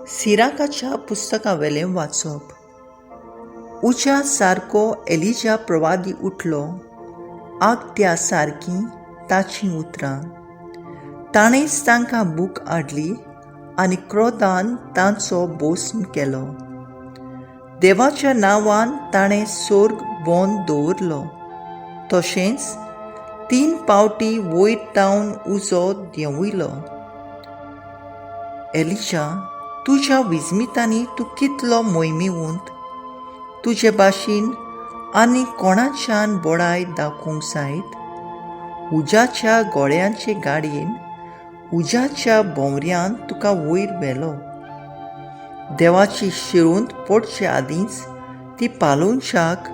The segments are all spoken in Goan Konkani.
सिराकाच्या पुस्तकावेलें वाचप. उज्या सारको एलिजा प्रवादी उठलो, आगत्या सारकीं ताचीं उतरां. ताणेंच तांकां भूक हाडली आनी क्रोधान तांचो भस्म केलो. देवाच्या नांवान ताणें सोर्ग बंद दवरलो, तशेंच 3 पावटी वयर तावन उजो देंवयलो. एलिजा, तुज्या विस्मितांनी तूं कितलो मोहिमेवंत! तुजे भाशेन आनी कोणाच्यान बडाय दाखोवंक जायत? उज्याच्या गोळ्यांचे गाडयेन, उज्याच्या भोंवऱ्यान तुका वयर व्हेलो. देवाची शिरोंत पडचे आदींच ती पालोवच्याक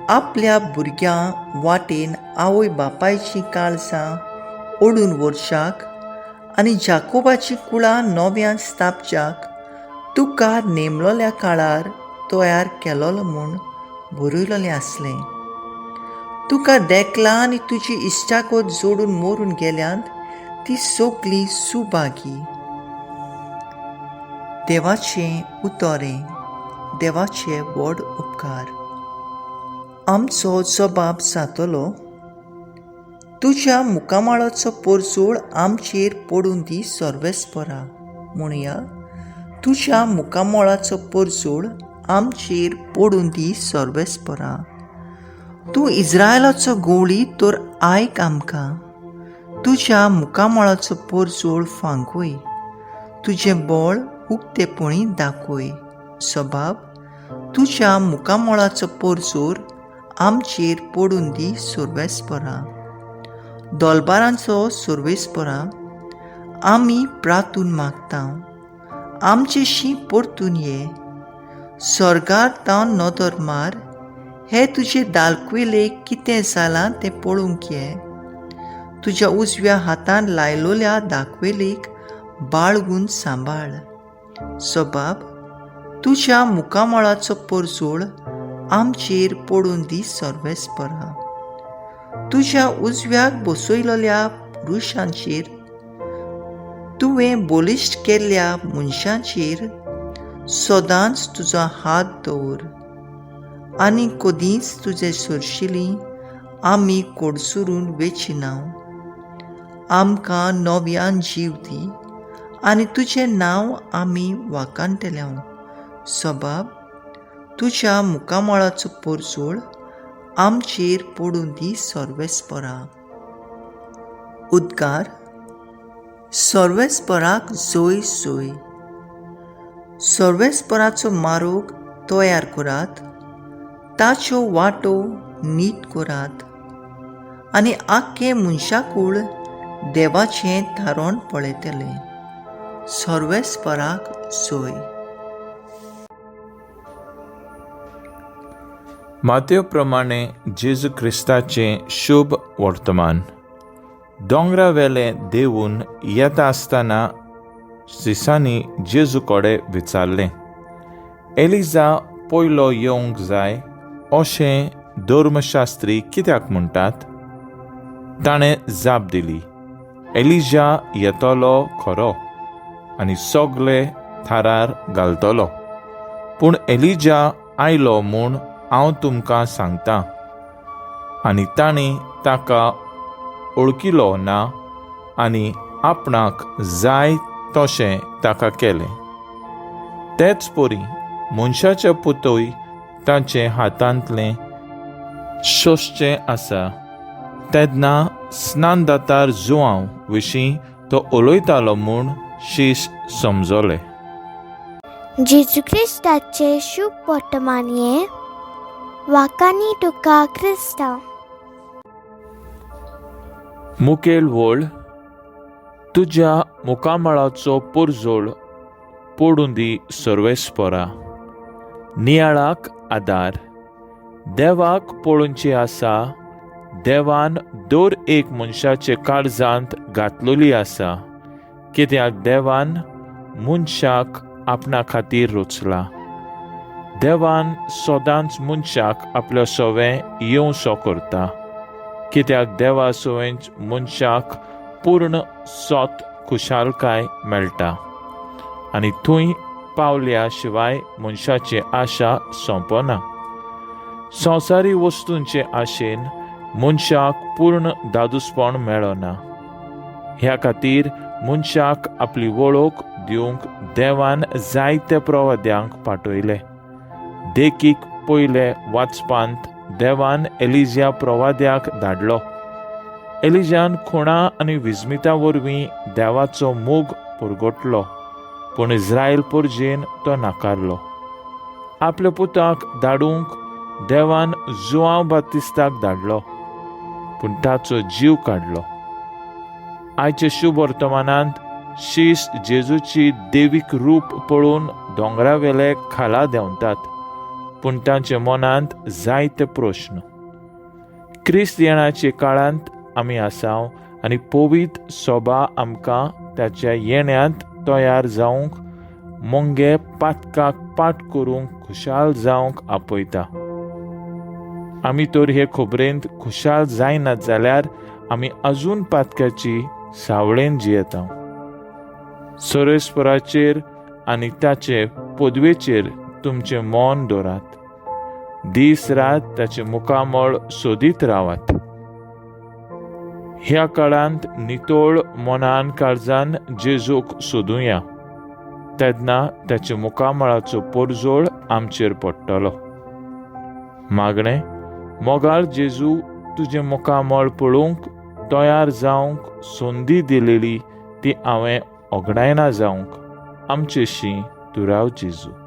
आपल्या भुरग्यां वाटेन आवय बापायचीं काळजां ओडून व्हरच्याक आनी जाकोबाची कुळां नव्यान स्थापच्याक तुका नेमलोल्या काळार तयार केलोलो म्हूण बरयलोलें आसलें. तुका देखला आनी तुजी इश्टागत जोडून मरून गेल्यांत ती सगली सुभागी. देवाचें उतरें, देवाचे व्हड उपकार. आमचो जबाब जातलो, तुज्या मुखामळाचो परजोळ आमचेर पडून दी सर्वेस्परा. म्हणया, तुज्या मुखामळाचो परजोळ आमचेर पडून दी सर्वेस्परा. तूं इस्रायलाचो गवळी तर आयक आमकां, तुज्या मुखामळाचो परजोळ फांकय, तुजें बळ उक्तेपणी दाखय. सबाब, तुज्या मुखामळाचो परजोळ आमचेर पडून दी सर्वेस्परा. दोलबारांचो सर्वेस्परा, आमी प्रातून मागता, आमचेशी परतून ये. स्वर्गार तावन नदर मार, हे तुजे दालक्वेले कितें जालां तें पळोवंक ये. तुज्या उजव्या हातान लायलोल्या दाखवेलेक बाळगून सांबाळ. सबाब, तुज्या मुखामळाचो परजोळ आमचेर पडून दी सर्वेस्परा. तुज्या उजव्याक बसयलोल्या पुरुशांचेर, तुवें बलिश्ट केल्ल्या मनशांचेर सदांच तुजो हात दवर आनी कदींच तुजे सरशिली आमी कोडसुरून वेचिना. आमकां नव्यान जीव दी आनी तुजें नांव आमी वाखाणटले. सबाब, तुज्या मुखामळाचो परजोळ आमचेर पडून दी सर्वेस्परा. उद्गार, सर्वेस्पराक जोय जोय. सर्वेस्पराचो मारोग तयार करात, ताच्यो वाटो नीट करात आनी आख्खें मनशाकूळ देवाचें थारण पळयतलें. सर्वेस्पराक जोय. मातेव प्रमाणे जेजू क्रिस्ताचें शुभ वर्तमान. दोंगरा वेले देवून येता आसतना शिसांनी जेजू कडेन विचारलें, एलिजा पयलो येवंक जाय अशें धर्मशास्त्री कित्याक म्हणटात? ताणें जाप दिली, एलिजा येतलो खरो आनी सगळे थारार घालतलो, पूण एलिजा आयलो म्हूण हांव तुमकां सांगता. आनी तांणी ताका ओळखिलो ना आनी आपणाक जाय तशें ताका केलें. तेच परी मनशाचे पुतूय ताचे हातांतलें सोंसचें आसा. तेन्ना स्नानदातार जुआंव विशीं तो उलयतालो म्हूण शीस समजले. जेजू क्रिस्ताचें शुभ वर्तमान हें, वाकानी तुका क्रिस्तांव. मुखेल वळ, तुज्या मुखामळाचो परजोळ पडूं दी सर्वेस्परा. नियाळाक आदार, देवाक पळोवची आसा. देवान दर एक मनशाचे काळजांत घातलेली आसा, कित्याक देवान मनशाक आपणा खातीर रचला. देवान सदांच मनशाक आपल्या सवें येवसो करता, कित्याक देवा सवेंच मनशाक पूर्ण सोत खुशालकाय मेळटा आनी थंय पावल्या शिवाय मनशाची आशा सोंपना. संवसारी वस्तूंचे आशेन मनशाक पूर्ण दादूसपण मेळना. ह्या खातीर मनशाक आपली वळख दिवंक देवान जायते प्रवाद्यांक पाठयले. देखीक, पयले वाचपांत देवान एलिजिया प्रवाद्याक धाडलो. एलिजान खुणा आनी विस्मिता वरवीं देवाचो मोग परगटलो, पूण इस्रायल परजेन तो नाकारलो. आपल्या पुताक धाडूंक देवान जुआंव बातिस्ताक धाडलो, पूण ताचो जीव काडलो. आयच्या शुभ वर्तमानांत शीस जेजूची देवीक रूप पळोवन दोंगरावेले खाला देंवतात, पूण तांच्या मनांत जायते प्रश्न. क्रिस्त येणाच्या काळांत आमी आसाव आनी पवित्र सोबा आमकां ताच्या येण्यांत तयार जावंक, मोंगे पातकाक पाट करूंक, खुशाल जावंक आपयता. आमी तर हे खबरेंत खुशाल जायनात जाल्यार आमी अजून पातकाची सावळेन जियेता. सरेस्पराचेर आनी ताचे पदवेचेर तुमचें मन दवरात. दीस रात ताचें मुखामळ सोदीत रावात. ह्या काळांत नितळ मनान काळजान जेजूक सोदुया, तेन्ना ताच्या मुखामळाचो परजोळ आमचेर पडटलो. मागणें. मोगाळ जेजू, तुजें मुखामळ पळोवंक तयार जावंक संदी दिलेली ती हांवें ओगडायना जावंक आमचेशी तूं राव जेजू.